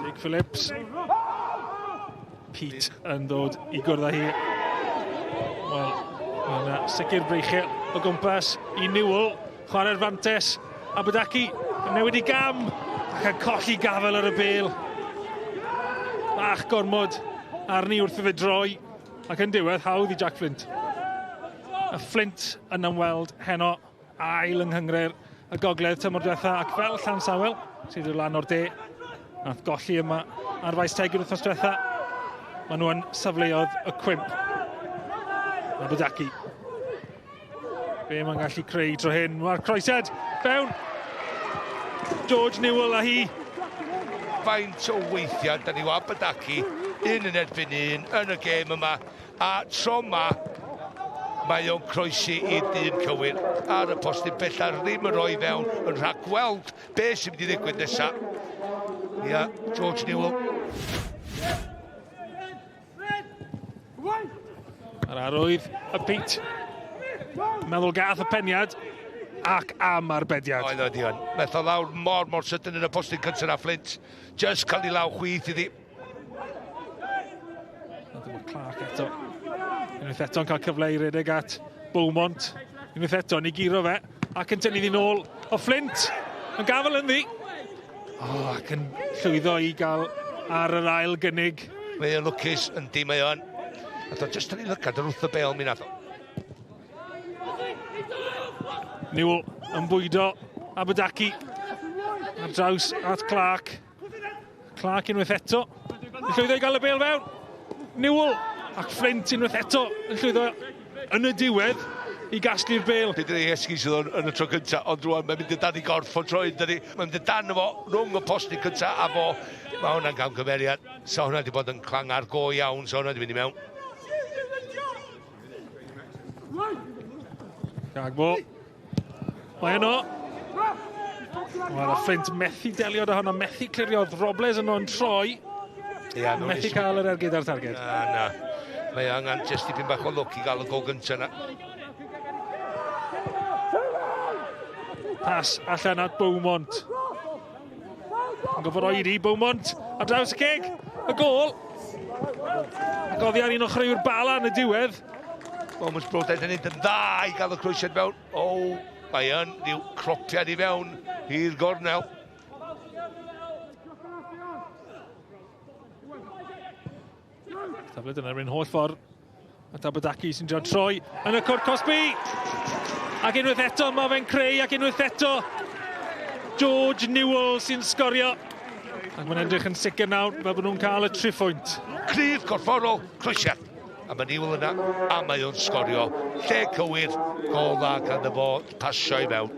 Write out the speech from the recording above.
Jake Phillips. Pete yn dod i gwrdd â hi. Wel, mae yna sicr breichiau o gwmpas i Newell. Chwarae'r fantes. Abadaki yn newid i gam ac yn colli gafel ar y bel. Bach gormod arni wrth iddo droi ac yn diwedd hawdd i Jack Flint. A Flint yn ymweld heno ail yng Nghynghrair y Gogledd tymor diwetha ac fel Llansawel sydd yn lan o'r de nath golli yma ar faes Tegid wythnos diwetha maen nhw yn safleoedd y cwymp. Abadaki. Be mae'n gallu creu tro hyn? Mae'r croesiad fewn. George Newell a hi. Faint o weithiau da ni weld Badaki un yn erbyn un yn y gêm yma a tro yma mae o'n croesi i'r dyn cywir ar y postyn bellach ddim yn rhoi fewn yn rhagweld be sy'n mynd i ddigwydd nesaf. Ia, George Newell. Yr arwydd, y Pete. Meddwl gath y peniad ac am arbediad. Oedd oedd ion. Meth o lawr mor mor sydyn yn y postyn cyntaf na Flint. Just cael ei law chwith iddi. Dyma Clark eto. Unwaith eto'n cael cyfle i redeg at Beaumont. Unwaith eto, ni giro fe. Ac yn tynnu ddi'n ôl o Flint. Yn gafel ynddi. Oh, ac yn llwyddo i gael ar yr ail gynnig. Mae o'n lwcus, yndi mae o'n. Nath o jyst yn ei lygad yn wrth y bel mi nath o. Newell yn bwydo Abadaki ar draws at Clark. Clark unwaith eto. Yn llwyddo i gael y bel fewn. Newell ac Flint unwaith eto yn llwyddo yn y diwedd i gasglu'r bel. Dydy ei esgus oedd yn y tro cyntaf, ond rwan mae'n mynd y dan i gorff o tro un, dydy. Mae'n mynd y dan fo rhwng y postyn cyntaf a fo. Mae hwnna'n gamgymeriad. Sa hwnna wedi bod yn clangar go iawn, sa hwnna wedi mynd i mewn. Gagbo. Mae yno. Wel, y Flint methu delio da honno, methu cliriodd Robles yno'n troi. Ia, no, methu cael yr ergyd ar targed. Na, na. Mae angen jyst dipyn bach o lwc i gael y gol gyntaf yna. Pas allan at Beaumont. Yn gofod oedi, Beaumont ar draws y ceg, y gol. Ac oddi ar un o chreuwyr Bala yn y diwedd. Beaumont Broadhead yn neud yn dda i gael y croesiad fewn. O, mae yn rhyw cropiad i fewn i'r gornel. Taflid yna rhywun holl ffordd. A Dabadaki sy'n dod troi yn y cwrt cosbi. Ac unwaith eto mae fe'n creu ac unwaith eto George Newell sy'n sgorio. Ac mae'n edrych yn sicr nawr fel bod nhw'n cael y triphwynt. Cryf corfforol, croesiad. A mae Newell yna, a mae o'n sgorio. Lle cywir, gol dda ganddo fo, pasio i mewn.